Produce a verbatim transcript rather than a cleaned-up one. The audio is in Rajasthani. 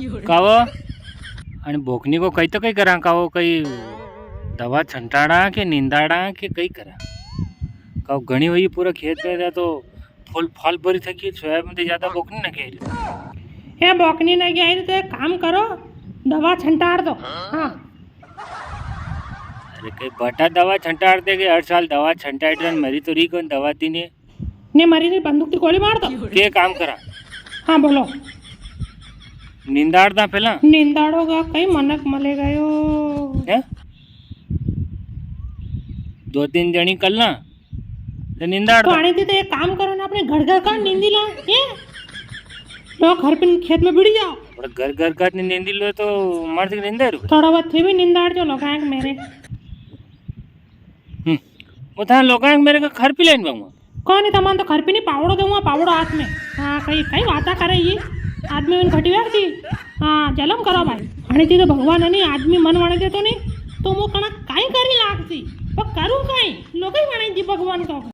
कावो, अने बोकनी को कई तो कई करा कावो, कई दवा छंटाड़ा के निंदाड़ा के कई करा? कावो, घणी हुई पूरा खेत में जा तो फूल फाल भरी थकी, सोयाबीन ते ज्यादा बोकनी ना कह रही। ए बोकनी ना कह रही तो एक काम करो, दवा छंटाड़ दो। हाँ। अरे कई बटा दवा छंटाड़ दे के हर साल दवा छंटाड़ रन, मरी तो री कोनी दवा दी ने। ने मरी री बंदूक ती गोली मार दो। के काम करा? हाँ बोलो। निंदाड़ दा पहला। निंदाड़ोगा कई मनक मले गयो। हैं? दो तीन जणी कर ला। तो निंदाड़ तो दा। आने थी तो एक काम करो ना, अपने घर घर का निंदी ला। ये लो, घर पे खेत में बिड़ी जाओ। पर घर घर का नी निंदी लो तो मार से निंदा रू। थोड़ा बहुत थे भी निंदाड़ जो लोगांक मेरे। हम्म। वो था लोगांक मेरे का खरपी लेन बाऊंगा। कोनी, तमन तो खरपी नी, पावड़ो दूंगा, पावड़ो हाथ में। हाँ, कई, कई बाता करे ये। आदमी उन खटी बैठ थी। हाँ, जलम करो भाई। अने थी तो भगवान है नी, आदमी मन वणे दे तो नी, तो मु कणा काई करी लागती। पर करूँ काई? लोग ही वणे जी भगवान का।